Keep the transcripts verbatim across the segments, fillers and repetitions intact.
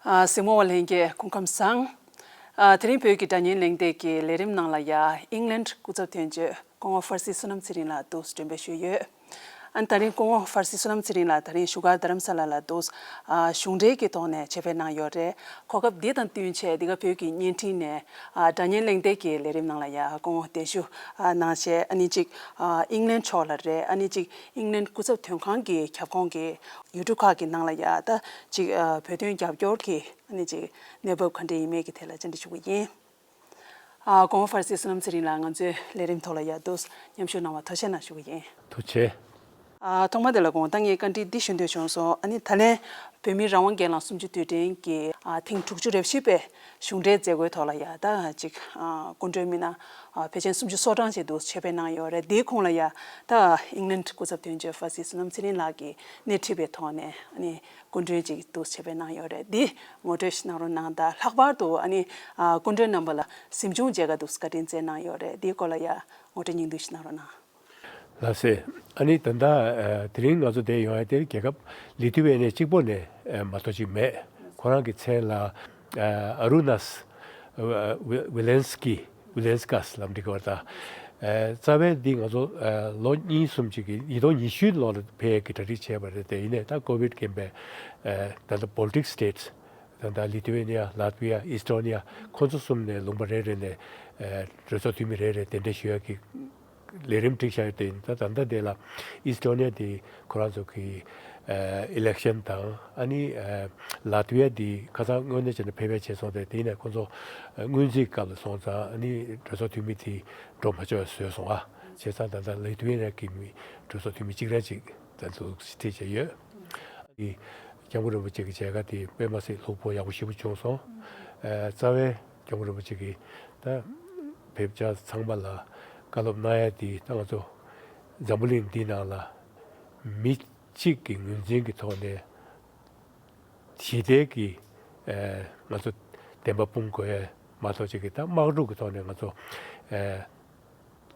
ཨ། གཟིགས་མོ་བ་ལྷན་རྒྱས་སྐུ་ཁམས་བཟང་། ཨ། དེ་རིང་བོད་ཀྱི་སྒྲ་སྙན་གླེང་སྟེགས་ཀྱི་ལས་རིམ་ནང་ལ་ཡ་ཨིང་ལན་སྐུ་ཚབ་དོན་གཅོད་སྐུ་ངོ་ཧྥར་སི་བསོད་ནམས་ཚེ་རིང་ལགས་འདུག་སེ་འགྲེམས་སྤེལ་ཞུས་ཡོད། ཨ་ནི་ད་རིང་སྐུ་ངོ་ཧྥར་སི་བསོད་ནམས་ཚེ་རིང་ལགས་ད་རིང་བཞུགས་སྒར་རྡ་རམ་ས་ལ་ལ་འདུག་སེ། ཨ། གཞུང་འབྲེལ་གྱི་ཐོག་ནས་ཆེད་ཕེབས་གནང་ཡོད་རེད། གོ་སྐབས་འདི་དང་བསྟུན་བྱས་འདི་ག་བོད་ཀྱི་བརྙན་འཕྲིན་ནས། ཨ། སྒྲ་སྙན་གླེང་སྟེགས་ཀྱི་ལས་རིམ་ནང་ལ་ཡ་སྐུ་ངོ་གདན་ཞུ། ཨ། གནང་བྱས་ཨ་ནི་གཅིག་ཨ། ཨིང་ལན་ཕྱོགས་ལ་རེད། ཨ་ནི་གཅིག་ཨིང་ལན་སྐུ་ཚབ་དོན་ཁང་གི་ཁྱབ་ཁོངས་ཀྱི་ཡུལ་གྲུ་ཁག་གི་ནང་ལ་ཡ་ད་གཅིག་ཨ། བོད་དོན་རྒྱབ་སྐྱོར་གྱི་ཨ་ནི་གཅིག་གནས་བབ་ག་འདྲ་ཡིན་མིན་གྱི་ཐད་ལ་བཅར་འདྲི་ཞུ་གི་ཡིན། ཨ། སྐུ་ངོ་ཧྥར་སི་བསོད་ནམས་ཚེ་རིང་ལགས་ང་ཚོའི་ལས་རིམ་ཐོག་ལ་ཡ་འདུག་སེ་མཉམ་ཞུགས་གནང་བར་ཐུགས་རྗེ་གནང་ཞུ་གི་ཡིན། ཐུགས་རྗེ་ཆེ། ཨ། ཐོག་མ་དེ་ལ་དགོངས་དག་ངས་བཀའ་འདྲི་འདི་ཞུ་འདོད་བྱུང་སོང་། ཨ་ནི་ད་ལན་བོད་མིའི་རང་དབང་སྒེར་ལངས་སུམ་ཅུ་དུས་དྲན་གྱི། ཨ། ཐེངས་དྲུག་ཅུ་རེ་བཞི་པའི་གཞུང་འབྲེལ་མཛད་སྒོའི་ཐོག་ལ་ཡ་ད་ཅིག་ཨ། སྐུ་མགྲོན་མི་སྣ། ཨ། ཕལ་ཆེར་སུམ་ཅུ་སོ་གྲངས་ཅིག་འདུག་སེ་ཆེད་ཕེབས་གནང་ཡོད་རེད། དེའི་ཁོངས་ལ་ཡ་ད་ཨིང་ལན་སྐུ་ཚབ་དོན་གཅོད་ཧྥར་སི་བསོད་ནམས་ཚེ་རིང་ལགས་ཀྱིས་སྣེ་ཁྲིད་པའི་ཐོག་ནས་ཨ་ནི་སྐུ་མགྲོན་ཅིག་འདུག་སེ་ཆེད་ཕེབས་གནང་ཡོད་རེད། འདི་ངོ་སྤྲོད་ཞིག་གནང་རོགས་གནང་དང་། ལྷག་པར་དུ་ཨ་ནི། ཨ། སྐུ་མགྲོན་རྣམ་པ་ལ་གཟིམ་ཆུང་མཇལ་ཁ་འདུག་སེ་བཀའ་དྲིན་བསྩལ་གནང་ཡོད་རེད། འདིའི་སྐོར་ལ་ཡ་ངོ་སྤྲོད་སྙིང་བསྡུས་ཤིག་གནང་རོགས་གནང་། ལགས་སེ། ཨ་ནི་ད་ལྟ་ཨ། དེ་རིང་ང་ཚོ་འདིར་ཡོང་ཡ་དེ་རྒྱལ་ཁབ་ལི་ཐུ་ཝེ་ནི་ཡ་གཅིག་པོ་ནས་ཨ། མ་གཏོགས་ཅིག་མེད། ཁོ་རང་གི་མཚན་ལ་ཨ། ཨ་རུ་ནཱས་ཝི་ཝི་ལན་སི་ཀི། ཝི་ལན་སི་ཀཱས་ལབ་འགྲིག་གི་རེད་ད། ཨ། རྩ་བའི་འདི་ང་ཚོ་ཨ། ལོ་གཉིས་གསུམ་ཅིག་གི་ཉིས་སྟོང་ཉི་ཤུའི་ལོ་ལ་ཕེབས་ཡས་ཀྱི་གྲ་སྒྲིག་བྱས་པ་རེད་དེ། ཡིན་ནའི་ད་ཀོ་ཝིཌ་རྐྱེན་པས་ཨ། ད་ལྟ་བོལ་ཊིག་སི་ཊེཊ་སི། ད་ལྟ་ལི་ཐུ་ཝེ་ནི་ཡ། ལཱ་ཏི་ཝི་ཡ། ཨིས་ཊོ་ནི་ཡ། ཁོ་ཚོ་གསུམ་ནས་ལུང་པ་རེ་རེ་ནས་ཨ། གྲོས་ཚོགས་འཐུས་མི་རེ་རེ་གདན་འདྲེན་ཞུ་ཡ་གི་ལས་རིམ་བསྒྲིགས་བཞག་ཡོད་དེ། ད་ད་ལྟ་དེ་ལ་ཨིས་ཊོ་ནི་ཡ་དེ་ཁོ་རང་ཚོ་གི་ཨ། ཨི་ལེག་ཤན་དང་། ཨ་ནི་ཨ། ལཱ་ཏི་ཝི་ཡ་དེ་ཁ་སང་དངོས་གནས་བྱས་ན་ཕེབས་ཡ་བྱས་སོང་སྟེ། དེ་ནས་ཁོ་ཚོ་ཨ། སྔོན་རྩིས་སྐབས་ལ་སོང་ཙང་ཨ་ནི་གྲོས་ཚོགས་འཐུས་མི་དེ་འགྲོ་མ་ཆོག་བཟོས་སོང་ཨ། བྱས་ཙང་ད་ལྟ་ལི་ཐུ་ཝེ་ནི་ཡ་གི་མི་གྲོས་ཚོགས་འཐུས་མི་གཅིག་རེ་གཅིག་ད་འདུག་སེ་ཁྲིད་བྱས་ཡོད། ཨ་ནི་སྐྱབས་མགོན་རིན་པོ་ཆེ་གི་མཇལ་ཁ་དེ་དཔེ་མ་སྲིད་ལྷུག་པོ་ཡག་པོ་ཞེ་པོ་བྱུང་སོང་། ཨ། རྩ་བའི་སྐྱབས་མགོན་རིན་པོ་ཆེ་གིས་ད་ཕེབས་བྱ་ཚང་མ་ལ་བཀའ་སློབ་གནང་ཡ་དེ། ད་ང་ཚོ་འཛམ་བུ་གླིང་འདི་ནང་ལ་མི་གཅིག་གི་ངོས་འཛིན་གྱི་ཐོག་ནས་ཞི་བདེ་གི་ཨ། ང་ཚོ་བདེན་པ་སྤུངས་དགོས་ཡ་མ་གཏོགས་ཅིག་གི་ད་དམག་འཁྲུག་གི་ཐོག་ནས་ང་ཚོ་ཨ།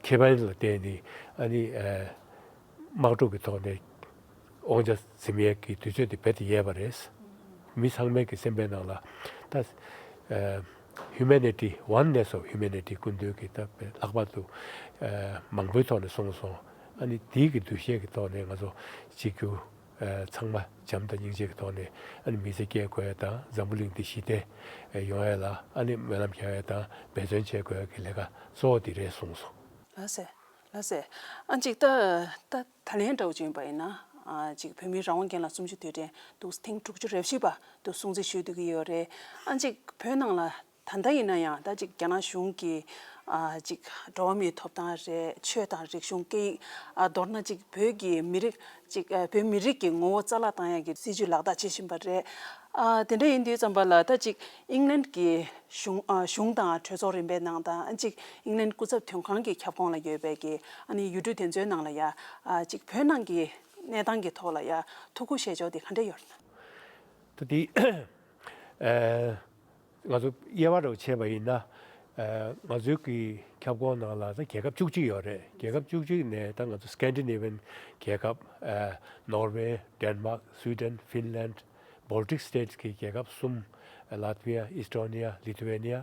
ཁེ་ཕན་ལ་བརྟེན་ནས་ཨ་ནི་ཨ། དམག་འཁྲུག་གི་ཐོག་ནས་དབང་ཆ་འཛིན་ཡས་ཀྱི་དུས་ཚོད་དེ་རྦད་དེ་ཡལ་བ་རེད། མི་ཚང་མའི་གི་སེམས་པའི་ནང་ལ་ད་ཨ། Humanity, oneness of humanity སྐུ་མདུན་གྱིས་ད་དཔེ་ལྷག་པར་དུ་ཨ། མང་པོའི་ཐོག་ནས་གསུངས་སོང་། ཨ་ནི་དེའི་གི་འདུ་ཤེས་ཀྱི་ཐོག་ནས་ང་ཚོ་གཅིག་གྱུར་ཨ། ཚང་མ་བྱམས་དང་སྙིང་རྗེ་གི་ཐོག་ནས་ཨ་ནི་མི་ཚེ་སྐྱེལ་དགོས་ཡ་དང་། འཛམ་བུ་གླིང་འདི་ཞི་བདེ་ཡོང་ཡ་ལ་ཨ་ནི་སྨོན་ལམ་རྒྱག་ཡ་དང་འབད་བརྩོན་བྱེད་དགོས་ཡ་གི་ལས་ཀ་གཙོ་བོ་འདི་རེད་གསུངས་སོང་། ལགས་སེ། ལགས་སེ། ཨ་ཅིག་ད་ད་ད་ལན་འདྲ་བོ་བྱུང་བ་ཡིན་ན། ཨ་ཅིག་བོད་མིའི་རང་དབང་སྒེར་ལངས་སུམ་ཅུ་དུས་དྲན་འདུག་སེ་ཐེངས་དྲུག་ཅུ་རེ་བཞི་པ་འདུག་སེ་སྲུང་བརྩི་ཞུ་སྡོད་ཀྱི་ཡོད་རེད། ཨ་ཅིག་བོད་ནང་ལ་ད་ལྟ་ཡིན་ན་ཡང་ད་ཅིག་རྒྱ་ནག་གཞུང་གིས་ཨ་ཅིག་འགྲོ་བ་མིའི་ཐོབ་ཐང་རེད། ཆོས་དང་རིག་གཞུང་སྐད་ཡིག་ཨ་མདོར་ན་ཅིག་བོད་ཀྱི་མི་རིགས་ཅིག་ཨ་བོད་མི་རིགས་ཀྱི་ངོ་བོ་རྩ་བརླག་བཏང་ཡག་གི་སྲིད་ཇུས་ལག་བསྟར་བྱེད་བཞིན་པ་རེད། ཨ་དེ་འདྲ་ཡིན་དུས་ཙམ་པ་ལ་ད་ཅིག་ཨིང་ལན་གྱི་གཞུང་ཨ་གཞུང་དང་གྲོས་ཚོགས་རིམ་པའི་ནང་དང་ཨ་ཅིག་ཨིང་ལན་སྐུ་ཚབ་དོན་ཁང་གི་ཁྱབ་ཁོངས་ལ་ཡོད་པའི་གི་ཨ་ནི་ཡུལ་གྲུ་དེ་ཚོའི་ནང་ལ་ཡ་ཨ་ཅིག་བོད་ནང་གི་གནས་སྟངས་ཀྱི་ཐོག་ལ་ཡ་ཐུགས་ཁུར་བཞེས་ཕྱོགས་དེ་ག་འདྲ་ཡོད་རེད། ད་དེ་ཨ། ང་ཚོ་དབྱེ་བ་འདྲ་བོ་ཕྱེ་བ་ཡིན་ན། ཨ་ང་ཚོའི་གི་ཁྱབ་ཁོངས་ནང་ལ་ད་རྒྱལ་ཁབ་བཅུ་གཅིག་ཡོད་རེད། རྒྱལ་ཁབ་བཅུ་གཅིག་ནས་ད་ང་ཚོ་སི་ཀེན་ཌི་ནེ་ཝི་ཡན་རྒྱལ་ཁབ། ཨ་ནོར་ཝེ། ཌེན་མཱག། སུའི་ཌེན། ཧྥིན་ལན། བོལ་ཊིག་སི་ཊེཊ་སི་གི་རྒྱལ་ཁབ་གསུམ། ལཱ་ཏི་ཝི་ཡ། ཨིས་ཊོ་ནི་ཡ། ལི་ཐུ་ཝེ་ནི་ཡ།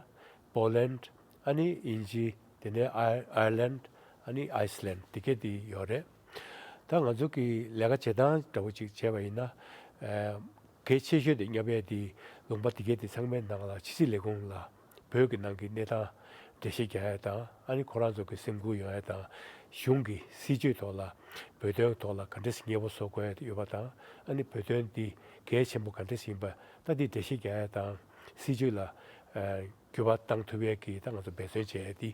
པོ་ལན། ཨ་ནི་དབྱིན་ཇི། དེ་ནས་ཨའི་ཨའི་ལན། ཨ་ནི་ཨའི་སི་ལན། དེ་གས་དེ་ཡོད་རེད། ད་ང་ཚོ་གི་ལས་ཀ་བྱེད་སྟངས་འདྲ་བོ་ཅིག་བྱས་པ་ཡིན་ན། ཨ། གལ་ཆེ་ཤོས་དེ་སྙམ་པའི་དེ་ལུང་པ་དེ་གའི་དེ་ཚང་མའི་ནང་ལ་ཕྱི་སྲིད་ལས་ཁུངས་ལ་བོད་ཀྱི་ནང་གི་གནས་སྟངས་འགྲེལ་བཤད་རྒྱག་ཡ་དང་། ཨ་ནི་ཁོ་རང་ཚོ་གི་སེམས་ཁུར་ཡོང་ཡ་དང་། གཞུང་གི་སྲིད་ཇུས་ཐོག་ལ་བོད་དོན་ཐོག་ལ་ག་འདྲས་སེ་སྙན་པོ་བཟོ་དགོས་ཡ་དེ་ཡོད་པ་དང་། ཨ་ནི་བོད་དོན་འདི་གལ་ཆེན་པོ་ག་འདྲས་སེ་ཡིན་པ་ད་འདི་འགྲེལ་བཤད་རྒྱག་ཡ་དང་། སྲིད་ཇུས་ལ་ཨ་འགྱུར་བ་བཏང་ཐུབ་ཡ་གི་ད་ང་ཚོ་འབད་བརྩོན་བྱས་ཡ་དེ་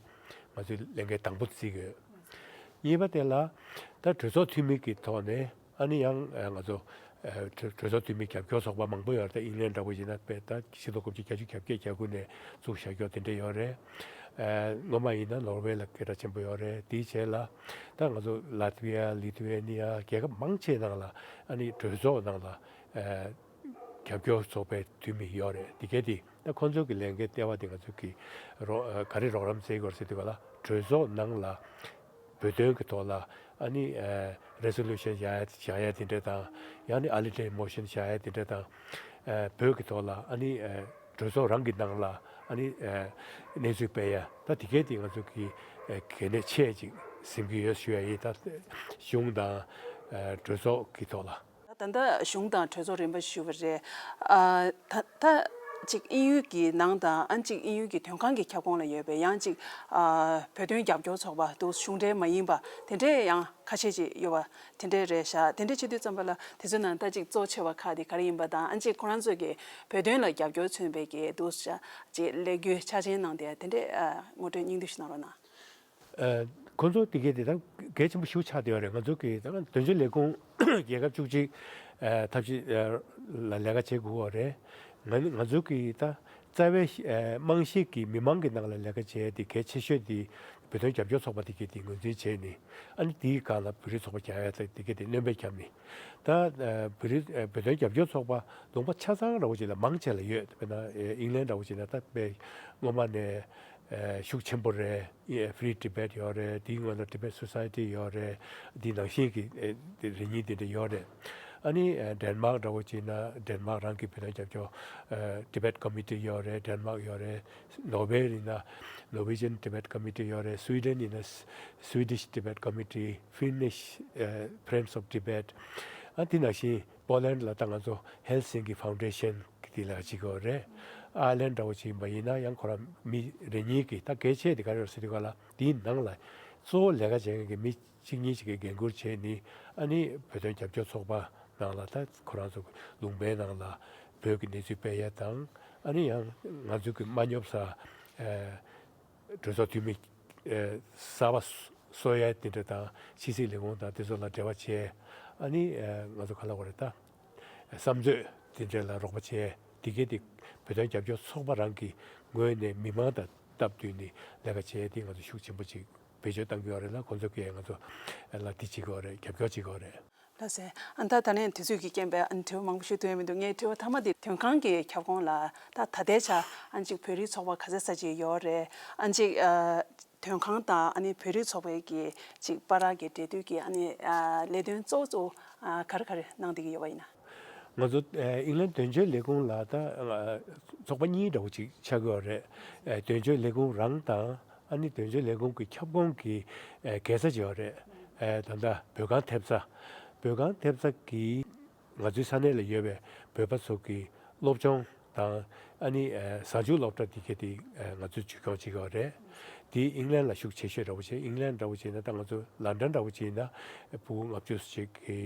ང་ཚོའི་ལས་འགན་དང་པོ་བརྩི་དགོས། གཉིས་པ་དེ་ལ་ད་གྲོས་ཚོགས་འཐུས་མི་གི་ཐོག་ནས། ཨ་ནི་ཡང་ཨ་ང་ཚོ་ཨ་གྲོས་གྲོས་ཚོགས་འཐུས་མི་རྒྱབ་སྐྱོར་ཚོགས་པ་མང་པོ་ཡོད་རེད། ད་ཨིང་ལན་འདྲ་བོ་ཡིན་ན་དཔེ་ད་ཆིག་སྟོང་དགུ་བརྒྱ་བརྒྱད་ཅུ་གྱ་བརྒྱད་གྱ་དགུ་ནས་བཙུགས་བཞག་རྒྱུ་དེ་འདྲ་ཡོད་རེད། ཨ་སྔོན་མ་ཡིན་ན་ནོར་ཝེ་ལ་སྐད་གྲགས་ཆེན་པོ་ཡོད་རེད། དེའི་རྗེས་ལ་ད་ང་ཚོ་ལཱ་ཏི་ཝི་ཡ། ལི་ཐུ་ཝེ་ནི་ཡ། རྒྱལ་ཁབ་མང་ཆེའི་ནང་ལ་ཨ་ནི་གྲོས་ཚོགས་ནང་ལ་ཨ་རྒྱབ་སྐྱོར་ཚོགས་པའི་འཐུས་མི་ཡོད་རེད། དེ་གས་དེ་ད་ཁོང་ཚོ་གི་ལས་འགན་ལྟེ་བ་དེ་ང་ཚོ་གི་རོགས་ཨ་ག་རེ་རོགས་རམ་བྱེད་དགོས་ཟེར་དུས་ག་ལ་གྲོས་ཚོགས་ནང་ལ་བོད་དོན་གྱི་ཐོག་ལ་ཨ་ནི་ཨ་རེ་སོ་ལུ་ཤན་བཞག་ཡ་བཞག་ཡ་དེ་འདྲ་དང་། ཡང་ནི་ཨར་ལི་ཊེ་མོ་ཤན་བཞག་ཡ་དེ་འདྲ་དང་ ཨ་བོད་ཀྱི་ཐོག་ལ་ཨ་ནི་ཨ་གྲོས་ཚོགས་རང་གི་ནང་ལ་ཨ་ནི་ཨ་གནས་ཚུལ་སྤེལ་ཡ་ད་དེ་གའི་དེ་ང་ཚོ་གི་ཨ་གལ་གནད་ཆེ་ཅིག་སེམས་ཀྱི་ཡོད་ཞུ་ཡ་ཡིན། ད་གཞུང་དང་ཨ་གྲོས་ཚོགས་ཀྱི་ཐོག་ལ། ད་ལྟ་གཞུང་དང་གྲོས་ཚོགས་རིམ་པ་ཞུ་བ་རེད། ཨ་ད་ད་ཅིག་དབྱིན་ཡུལ་གྱི་ནང་དང་ཨ་ཅིག་དབྱིན་ཡུལ་གྱི་དོན་ཁང་གི་ཁྱབ་ཁོངས་ལ་ཡོད་པའི་ཡང་ཅིག་ཨ་བོད་དོན་རྒྱབ་སྐྱོར་ཚོགས་པ་འདུག་གཞུང་འབྲེལ་མ་ཡིན་པ་དེ་འདྲས་ཡང་ཁ་ཤས་ཅིག་ཡོད་པ་དེ་འདྲས་རེད་ཤག་དེ་འདྲས་བྱེད་དུས་ཙམ་པ་ལ་དེ་ཚོའི་ནང་ད་ཅིག་གཙོ་ཆེ་བ་ཁག་དེ་ག་རེ་ཡིན་པ་དང་ཨ་ཅིག་ཁོ་རང་ཚོ་གི་བོད་དོན་ལ་རྒྱབ་སྐྱོར་མཚོན་པའི་གི་འདུག་ཤག་ཅིག་ལས་འགུལ་ཆ་ཅན་ནང་དེ་དེ་འདྲས་ཨ་ངོ་སྤྲོད་སྙིང་བསྡུས་ཤིག་གནང་རོགས་གནང་། ཨ་ཁོང་ཚོ་དེ་གའི་དེ་དག་གལ་ཆེན་པོ་ཞིག་ཆགས་བསྡད་ཡོད་རེད། ང་ཚོ་གི་ད་དོན་གཅོད་ལས་ཁུངས་རྒྱལ་ཁབ་བཅུ་གཅིག་ཨ་ཐབས་ཇུས་ཨ་ལ་ལས་ཀ་བྱེད་དགོས་པ་རེད། ང་ང་ཚོ་གི་ད་རྩ་བའི་ཨ་རྨང་གཞི་གི་མི་མང་གི་ནང་ལ་ལས་ཀ་བྱེད་ཡ་དེ་གལ་ཆེ་ཤོས་དེ་བོད་དོན་རྒྱབ་སྐྱོར་ཚོགས་པ་དེ་གའི་དེ་ངོས་འཛིན་བྱས་ནས་ཨ་ནི་དེའི་སྒང་ལ་བོད་རིགས་ཚོགས་པ་རྒྱག་ཡ་དེ་དེ་གའི་དེ་སྣོན་པ་བརྒྱབ་ནས་ད་ཨ་བོད་རིགས་ཨ་བོད་དོན་རྒྱབ་སྐྱོར་ཚོགས་པ་ལུང་པ་ཆ་ཚང་འདྲ་བོ་ཅིག་ལ་མང་ཆེ་ལ་ཡོད། དཔེར་ན་ཨ་ཨིང་ལན་འདྲ་བོ་ཅིག་ན་ད་དཔེ་སྔོན་མ་ནས། ཨ་ཤུགས་ཆེན་པོ་རེད། ཨེ་Free Tibet ཡོད་རེད། དེའི་སྔོན་ལ་Tibet Society ཡོད་རེད། དེའི་ནང་བཞིན་གྱི་ཨེ་དེ་རེ་གཉིས་དེ་འདྲ་ཡོད་རེད། ཨ་ནི་ཨ་ཌེན་མཱག་འདྲ་བོ་བྱས་ན་ཌེན་མཱག་རང་གི་བོད་དོན་རྒྱབ་སྐྱོར་ཨ་Tibet Committee ཡོད་རེད། ཌེན་མཱག་ཡོད་རེད། ནོར་ཝེ་ཡིན་ན་Norwegian Tibet Committee ཡོད་རེད། སུའི་ཌེན་ཡིན་ན་Swedish Tibet Committee། Finnish ཨ་Friends of Tibet། ཨ་དེ་ནང་བཞིན་པོ་ལན་ལ་ད་ང་ཚོ་Helsinki Foundation གི་དེ་ལ་གཅིག་ཡོད་རེད། ཨའི་ལན་འདྲ་བོ་ཅིག་ཡིན་པ་ཡིན་ན་ཡང་ཁོ་རང་མི་རེ་གཉིས་ཀྱི་ད་གལ་ཆེ་དེ་ག་རེ་རེད་ཟེར་དུས་ག་ལ་དེའི་ནང་ལ་གཙོ་བོ་ལས་ཀ་བྱེད་མཁན་གྱི་མི་གཅིག་གཉིས་ཅིག་གིས་འགན་འཁུར་བྱས་ནས་ཨ་ནི་བོད་དོན་རྒྱབ་སྐྱོར་ཚོགས་པ་ནང་ལ་ད་ཁོ་རང་ཚོ་ལུང་པའི་ནང་ལ་བོད་ཀྱི་གནས་ཚུལ་སྤེལ་ཡས་དང་ཨ་ནི་ཡང་ང་ཚོ་གི་མ་ཉོབ་ས་ཨ། གྲོས་ཚོགས་འཐུས་མི་ཨ་གསར་པ་གསོ་ཡ་དེ་འདྲ་དང་ཕྱི་སྲིད་ལས་ཁུངས་དང་དེ་ཚོ་ལ་འབྲེལ་བ་བྱས། ཨ་ནི་ཨ་ང་ཚོ་ག་ལ་བ་རེད་ད། བསམ་མཛོད་དེ་འདྲ་ལ་རོགས་པ་བྱས། དེ་གའི་དེ་བོད་དོན་རྒྱབ་སྐྱོར་ཚོགས་པ་རང་གི་ངོས་ནས་མི་མང་དང་སྟབས་བསྟུན་ནས་ལས་ཀ་བྱས་དེ་ང་ཚོ་ཤུགས་ཆེན་པོ་ཅིག་བེད་སྤྱོད་གཏང་གི་ཡོད་རེད་ལ། ཁོང་ཚོ་གིས་ང་ཚོ་ལ་དེ་བྱེད་ཀྱི་ཡོད་རེད། རྒྱབ་སྐྱོར་བྱེད་ཀྱི་ཡོད་རེད། ལགས་སེ། ཨ་ད་ད་ནས་དུས་ཚོད་ཀྱི་རྐྱེན་པས་ཨ་ནི་དྲི་བ་མང་པོ་ཞིག་ཐོན་ཡ་མི་འདུག་ངའི་དྲི་བ་མཐའ་མ་དེ་དོན་ཁང་གི་ཁྱབ་ཁོངས་ལ་ད་ད་ལྟའི་ཆ་ཨ་ཅིག་བོད་རིགས་ཚོགས་པ་ག་ཚད་ས་ཅིག་ཡོད་རེད། ཨ་ཅིག་ཨ་དོན་ཁང་དང་ཨ་ནི་བོད་རིགས་ཚོགས་པའི་གི་ཅིག་བར་གྱི་འབྲེལ་མཐུད་ཀྱི་ཨ་ནི་ཨ་ལས་དོན་གཙོ་བོ་གཙོ་བོ་ཨ་ག་རེ་ག་རེ་གནང་བསྡད་ཀྱི་ཡོད་པ་ཡིན་ན། ང་ཚོ་ཨ་ཨིང་ལན་དོན་གཅོད་ལས་ཁུངས་ལ་ད་ཨ་ཚོགས་པ་གཉིས་འདྲ་བོ་ཅིག་ཆགས་ཀྱི་ཡོད་རེད། ཨ་དོན་གཅོད་ལས་ཁུངས་རང་དང་ཨ་ནི་དོན་གཅོད་ལས་ཁུངས་ཀྱི་ཁྱབ་ཁོངས་ཀྱི་ཨ་རྒྱལ་ས་ཅིག་ཡོད་རེད། ཨ་ད་ལྟ་བོད་ཁང་ཐེབས་རྩ། བོད་ཁང་ཐེབས་རྩ་གིས་ང་ཚོའི་ས་གནས་ལ་ཡོད་པའི་བོད་པ་ཚོ་གི་སློབ་སྦྱོང་དང་ཨ་ནི་ཨ་གཟའ་མཇུག་སློབ་གྲྭ་དེ་གའི་དེ་ཨ་ང་ཚོས་བཅོས་སྐྱོང་བྱེད་ཀྱི་ཡོད་རེད། དེ་ཨིང་ལན་ལ་ཤུགས་ཆེ་ཤོས་འདྲ་བོ་བྱས། ཨིང་ལན་འདྲ་བོ་བྱས་ན་ད་ང་ཚོ་ལན་ཌན་འདྲ་བོ་བྱས་ན་ཕྲུ་གུ་ལྔ་བཅུ་ཞིག་གི་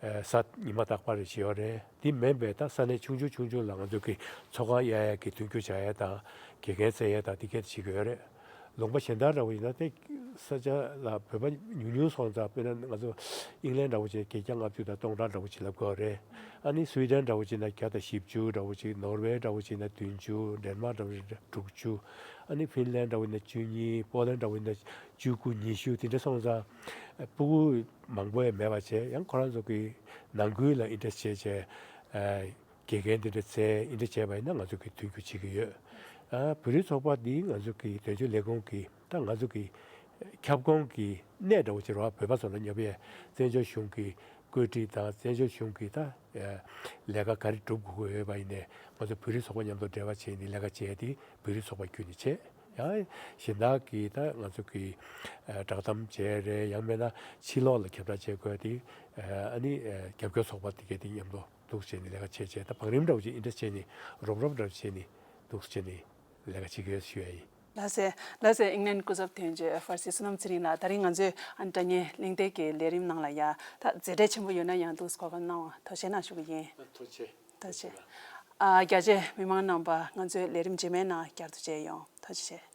ཨ་གཟའ་ཉི་མ་རྟག་པར་རེ་བྱེད་ཡོད་རེད། དེ་མིན་པའི་ད་ས་གནས་ཆུང་ཆུང་ཆུང་ཆུང་ལ་ང་ཚོ་གི་ཚོགས་ཁང་གཡར་ཡས་ཀྱི་མཐུན་འགྱུར་བྱ་ཡས་དང་དགེ་རྒན་བཙལ་ཡས་དང་དེ་གས་བྱེད་ཀྱི་ཡོད་རེད། ལུང་པ་གཞན་དག་འདྲ་བོ་ཡིན་ན་དེ་ས་ཆ་ལ་བོད་པ་ཉུང་ཉུང་སོང་ཙང་། དཔེར་ན་ང་ཚོ་ཨིང་ལན་འདྲ་བོ་བྱས་བརྒྱད་བརྒྱ་ལྔ་བཅུ་དང་སྟོང་ཕྲག་འདྲ་བོ་བྱེད་ལབ་དགོས་རེད། ཨ་ནི་སུའི་ཌན་འདྲ་བོ་བྱས་ན་བརྒྱ་དང་བཞི་བཅུ་འདྲ་བོ་བྱས། ནོར་ཝེ་འདྲ་བོ་བྱས་ན་བདུན་ཅུ། ཌེན་མཱག་འདྲ་བོ་བྱས་ན་དྲུག་ཅུ། ཨ་ནི་ཕིན་ལན་འདྲ་བོ་ཡིན་ན་བཅུ་གཉིས། པོ་ལན་འདྲ་བོ་ཡིན་ན་བཅུ་དགུ། ཉི་ཤུ། དེ་འདྲ་སོང་ཙང་ཕྲུ་གུ་མང་པོ་ཡང་མེད་པ་བྱས། ཡང་ཁོ་རང་ཚོ་གི་ནང་ཁུལ་ལ་ཨིན་ཊི་རེ་སི་ཊི་བྱས་བྱས། དགེ་རྒན་དེ་འདྲ་བཙལ། ཨིན་ཊི་རེ་སི་ཊི་བྱས་པ་ཡིན་ན་ང་ཚོ་གིས་མཐུན་འགྱུར་བྱེད་ཀྱི་ཡོད། ཨ་བོད་རིགས་ཚོགས་པ་འདི་ང་ཚོ་གི་དོན་གཅོད་ལས་ཁུངས་ཀྱི་ད་ང་ཚོ་གི་ཁྱབ་ཁོངས་ཀྱི་གནས་འདྲ་བོ་ཅིག་རེད་བ། བོད་པ་ཚོ་ལ་སྙོབ་ཡས། བཙན་བྱོལ་གཞུང་གི་བཀོད་སྒྲིག་དང་བཙན་བྱོལ་གཞུང་གི་ད་ལས་ཀ་ག་རེ་སྒྲུབ་དགོས་ཀྱི་ཡོད་པ་ཡིན་ནའི་ང་ཚོ་བོད་རིགས་ཚོགས་པ་མཉམ་དུ་འབྲེལ་བ་བྱས་ནས་ལས་ཀ་བྱས་ཏེ་བོད་རིགས་ཚོགས་པ་བརྒྱུད་ནས་བྱས། ཡང་གཞན་དག་གི་ད་ང་ཚོ་གི་བསྒྲགས་གཏམ་བྱས་རེད། ཡང་མིན་ན་ཕྱི་ལོགས་ལ་ཁྱབ་བསྒྲགས་བྱེད་དགོས་ཏེ་ཨ་ནི་རྒྱབ་སྐྱོར་ཚོགས་པ་དེ་གས་དེ་མཉམ་དུ་འདུག་བྱས་ནས་ལས་ཀ་བྱས་བྱས། ད་བང་རིམ་འདྲ་བོ་ཅིག་ཨིན་ཊི་རེ་སི་ཊི་བྱས་ནས་རོབ་རོབ་འདྲ་བོ་བྱས་ནས་འདུག་བྱས་ནས་ལས་ཀ་བྱེད་ཀྱི་ཡོད་ཞུ་ཡ་ཡིན། ལགས་སེ། ལགས་སེ། ཨིང་ལན་སྐུ་ཚབ་དོན་གཅོད་ཧྥར་སི་བསོད་ནམས་ཚེ་རིང་ལགས། ད་རིང་ང་ཚོའི་ཨ་དྲ་བརྙན་གླེང་སྟེགས་ཀྱི་ལས་རིམ་ནང་ལ་ཡ་ད་མཛད་བྲེལ་ཆེན་པོ་ཡོད་ན་ཡང་འདུག་གོ་སྐབས་གནང་བ་ཐུགས་རྗེ་གནང་ཞུ་གི་ཡིན། ཐུགས་རྗེ་ཆེ། ཐུགས་རྗེ་ཆེ། ཨ་རྒྱ་ཆེ་མི་མང་རྣམ་པ་ང་ཚོའི་ལས་རིམ་རྗེས་མའི་ནང་བསྐྱར་དུ་མཇལ་ཡོང་། ཐུགས་རྗེ་ཆེ།